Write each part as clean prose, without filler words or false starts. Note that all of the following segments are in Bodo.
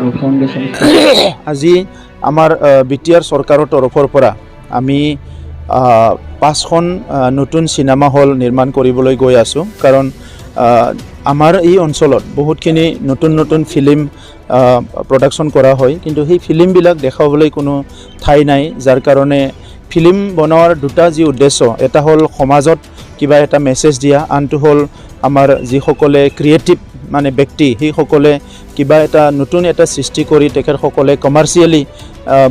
आरो फाउंडेशन আজি আমাৰ বিটিআৰ চৰকাৰৰ তৰফৰ পৰা আমি 5খন নতুন সিনেমা হল নিৰ্মাণ কৰিবলৈ গৈ আছো কাৰণ আমাৰ এই অঞ্চলত বহুতখিনি নতুন নতুন ফিল্ম প্ৰডাকশন কৰা হয় কিন্তু সেই ফিল্মবিলাক দেখাবলৈ কোনো ঠাই নাই যাৰ কাৰণে ফিল্ম বনোৱাৰ দুটা যি উদ্দেশ্য এটা হল সমাজত কিবা এটা মেছেজ দিয়া আনটো হল আমাৰ যিসকলে ক্ৰিয়েটিভ মানে ব্যক্তি সেই সকলে কিবা এটা নতুন এটা সৃষ্টি কৰি তেখেত সকলে কমাৰ্চিয়ালি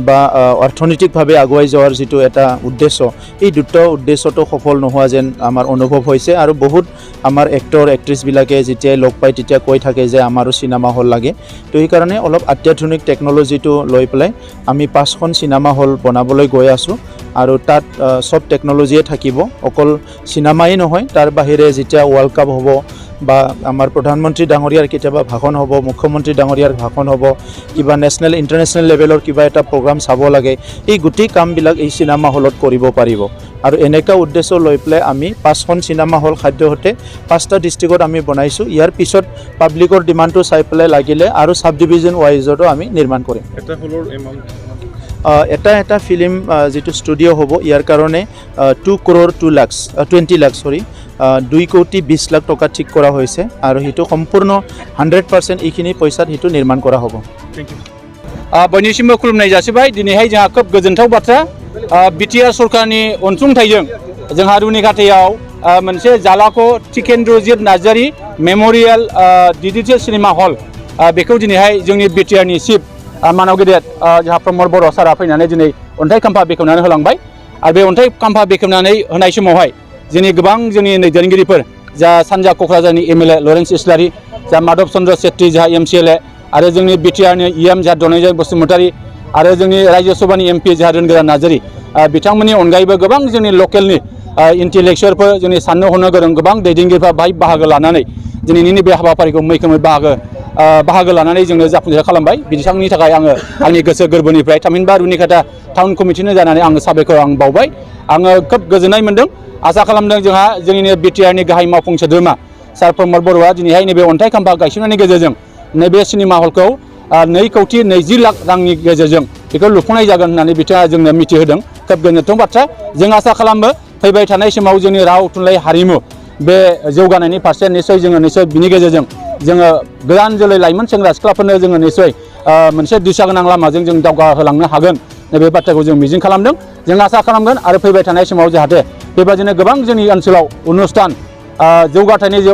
বা অৰ্থনৈতিকভাৱে আগুৱাই যোৱাৰ যেটো এটা উদ্দেশ্য এই দুটা উদ্দেশ্যটো সফল নোহোৱা যেন আমাৰ অনুভৱ হৈছে আৰু বহুত আমাৰ এক্টৰ এক্ট্ৰেছ বিলাকে যেতিয়া লগ পাই তেতিয়া কৈ থাকে যে আমাৰো সিনেমা হল লাগে তো এই কাৰণে অলপ অত্যাধুনিক টেকনলজিটো লৈ পেলাই আমি 5খন সিনেমা হল বনাবলৈ গৈ আছো আৰু তাত সব টেকনলজিয়ে থাকিব অকল সিনেমাই নহয় তাৰ বাহিৰে যেতিয়া ওয়াৰ্ল্ড কাপ হ'ব বা আমাৰ প্ৰধানমন্ত্ৰী ডাঙৰীয়াৰ কেতিয়াবা ভাষণ হ'ব মুখ্যমন্ত্ৰী ডাঙৰীয়াৰ ভাষণ হ'ব কিবা নেশনেল ইন্টাৰনেশনেল লেভেলৰ কিবা এটা প্ৰগ্ৰাম চাব লাগে এই গুটি কামবিলাক এই সিনেমা হলত কৰিব পাৰিব আৰু এনেকা উদ্দেশ্য লৈ পেলাই আমি 5খন সিনেমা হল খাদ্য হতে 5টা ডিস্ট্ৰিক্টত আমি বনাইছো ইয়াৰ পিছত পাব্লিকৰ ডিমান্ডটো চাই পেলাই লাগিলে আৰু সাব ডিভিজন ওয়াইজতো আমি নিৰ্মাণ কৰিম এটা হলৰ এমাউন্ট এটা ফিল্ম যেটো ষ্টুডিও হ'ব ইয়াৰ কাৰণে 2 crore 20 লাখ 2 কোটি 20 লাখ টকা ঠিক কৰা হৈছে আৰু হিটো সম্পূৰ্ণ 100% এইখিনি পইচাত হিটো নিৰ্মাণ কৰা হ'ব थैंक यू बयनिसिमबो खुलुमनाय जासिबाय दिनैहाय जोंहा खोब गोजोनथाव बाथ्रा बिटिआर सरकारनि अनसुंथाइजों जोंहा रुनिखातायाव मोनसे जालाको Tikendrajit Narzary memorial digital cinema hall बेखौ दिनैहाय जोंनि बिटिआरनि चिफ मानव गेदेर जोंहा प्रमद बर' सारा फैनानै दिनै अन्थाइ खाम्फा बेखेवनानै होलांबाय आरो बे अन्थाइ खाम्फा बेखेवनानै होनाय समावहाय जोंनि गोबां जोंनि दैदेनगिरिफोर जा सानजा क'क्राझारनि एमएलए लरेन्स इस्लारि जा माधव चन्द्र सेट्रि जा एमसिएलए आरो जोंनि बिटिआरनि इएम जा धनन्जय बसुमतारी आरो जोंनि राज्य सभानि एमपि जा रोनगोरा नार्जारी बिथांमोननि अनगायैबो गोबां जोंनि लकेलनि इन्टेलेक्चुवेलफोर जोंनि साननो हनो गोरों गोबां दैदेनगिरिफ्रा बाहाय बाहागो लानानै दिनैनि बे हाबाफारिखौ मैखोमै बाहागो लानानै जोंनो जाफुंसार खालामबाय बिथांनि थाखाय आङो आंनि गोसो गोरबोनिफ्राय थामहिनबा रुनिखाता टाउन कमिटिनो जानानै आङो साबायखर आं बावबाय आङो खोब गोजोननाय मोनदों आसा खालामदों जोंहा जोंनि बिटिआरनि गाहाय मावफुं सोद्रोमा सार प्रमद बर'आ दिनैहाय नैबे अन्थाइ खाम्फा गायसननायनि गेजेरजों नैबे सिनेमा हलखौ 2 कोटी 20 लाख रांनि गेजेरजों बेखौ लुफुंनाय जागोन होननानै बिथाङा जोंनो मिथिहोदों खोब गोजोनथाव बाथ्रा जों आसा खालामो फैबाय थानाय समाव जोंनि राव थुनलाइ हारिमु बे जौगानायनि फारसे निश्चय बिनि गेजेरजों जोङो गोदान जोलै लाइमोन सेंग्रा सिख्लाफोरनो जोङो निश्चय मोनसे दिशा गोनां लामाजों जों दावगाहोलांनो हागोन नैबे बाथ्राखौ जों मिजिं खालामदों जों आसा खालामगोन आरो फैबाय थानाय समाव जाहाथे बेबायदिनो गोबां जोंनि ओनसोलाव अनुष्ठान जौगाथायनि जे